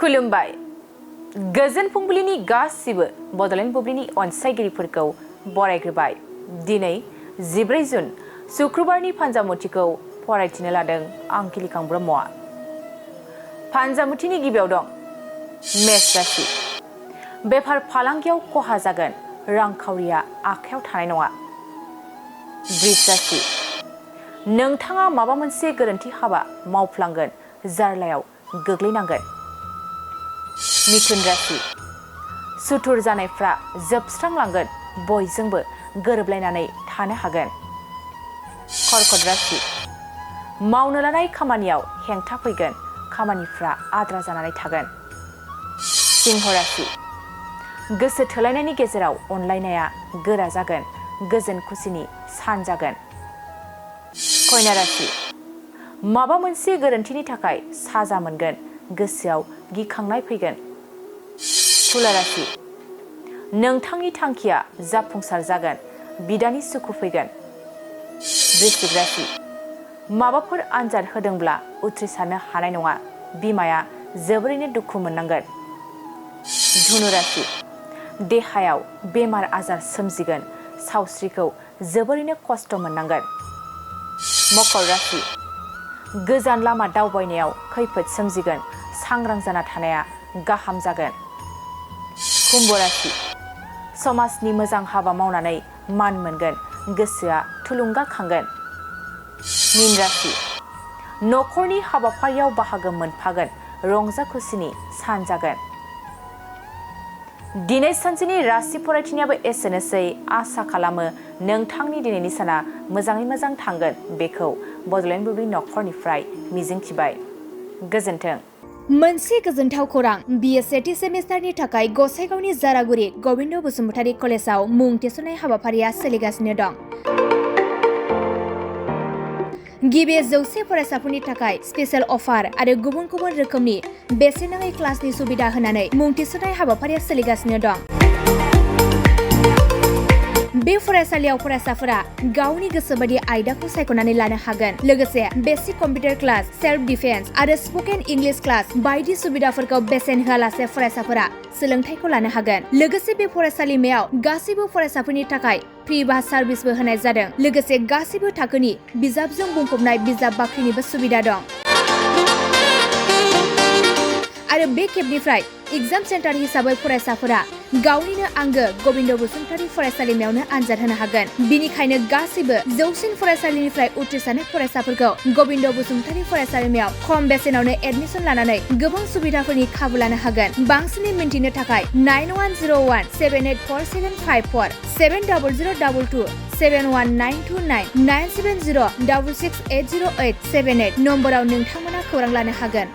खुलुमबाय गोजोन फुंबिलिनि गासिबो बड'लेण्ड बुब्लिनि अनसायगिरिफोरखौ बरायग्रोबाय। दिनै 14 जुन शुक्रबारनि फान्जामुथिखौ फरायथिनो लादों आं किलिकां ब्रह्मआ। फान्जामुथिनि गिबियाव दं मेष राशि। बेफार फालांगियाव खहा जागोन, रांखावरिया आखायाव थानाय नङा। वृष राशि। नोंथाङा माबा मोनसे गोरोन्थि हाबा मावफ्लांगोन, जार्लायाव गोग्लैनांगोन। मिथुन राशि। सुथुर जानायफ्रा जोबस्रांलांगोन, बयजोंबो गोरोबलायनानै थानो हागोन। कर्कट राशि। मावनो लानाय खामानियाव हेंथा फैगोन, खामानिफ्रा आद्रा जानानै थागोन। सिंह राशि। गोसो थोलायनायनि गेजेराव अनलायनाया गोरा जागोन, गोजोन खुसिनि सान जागोन। कन्या राशि। माबा मोनसे गोरोन्थिनि थाखाय साजा मोनगोन, गोसोआव गिखांनाय फैगोन। तुला राशि। नोंथांनि थांखिया जाफुंसार जागोन, बिदानि सुखु फैगोन। वृश्चिक राशि। माबाफोर आनजाद होदोंब्ला उथ्रिसारनो हानाय नङा, बिमाया जोबोरैनो दुखु मोननांगोन। धनु राशि। देहायाव बेमार आजार सोमजिगोन, सावस्रिखौ जोबोरैनो खस्थ' मोननांगोन। मकर राशि। गोजान लामा दावबायनायाव खैफोद सोमजिगोन, सांग्रां जाना थानाया गाहाम जागोन। कुम्भ राशि। समाजनि मोजां हाबा मावनानै मान मोनगोन, गोसोआ थुलुंगाखांगोन। मीन राशि। न'खरनि हाबाफारियाव बाहागो मोनफागोन, रंजा खुसिनि सान जागोन। दिनै सानसेनि राशि फरायथिनायाबो एसेनोसै। आसा खालामो नोंथांनि दिनैनि साना मोजाङै मोजां थांगोन, बेखौ बड'लेण्ड बुब्लि नखरनिफ्राय मिजिंथिबाय। गोजोन्थों। मोनसे गोजोनथाव खौरां, बिए सेथि सेमिस्टारनि थाखाय गसाइगावनि जारागुरि गबिन्द बसुमतारी कलेजाव मुं थिसननाय हाबाफारिया सोलिगासिनो दं। गिबि 100 फरायसाफोरनि थाखाय स्पेशेल अफार आरो गुबुन गुबुन रोखोमनि बेसेन नाङै क्लासनि सुबिदा होनानै मुं थिसननाय हाबाफारिया सोलिगासिनो दं। बे फरायसालियाव फरायसाफोरा गावनि गोसोबायदि आयदाखौ सायख'नानै लानो हागोन। लोगोसे basic computer class, self defence आरो स्पकेन इंलिश क्लास बायदि सुबिदाफोरखौ बेसेन होआलासे फरायसाफोरा सोलोंथाइखौ लानो हागोन। लोगोसे बे फरायसालिमायाव गासैबो फरायसाफोरनि थाखाय फ्रि बास सार्भिसबो होनाय जादों। लोगोसे गासैबो थाखोनि बिजाबजों बुंफबनाय बिजाब बाख्रिनिबो सुबिदा दं। आरो बे खेबनिफ्राय एग्जाम सेन्टार हिसाबै फरायसाफोरा गावनिनो आंगो गबिन्द बसुमतारी फरायसालिमायावनो आनजाद होनो हागोन। बिनिखायनो गासैबो जौसिन फरायसालिनिफ्राय उथ्रिसारनाय फरायसाफोरखौ गबिन्द बसुमतारी फरायसालिमायाव खम बेसेनावनो एडमिसन लानानै गोबां सुबिदाफोरनि खाबु लानो हागोन। बांसिनै मिन्थिनो थाखाय 9101784754 7002 71929 97066808878 नम्बराव नोंथांमोना खौरां लानो हागोन।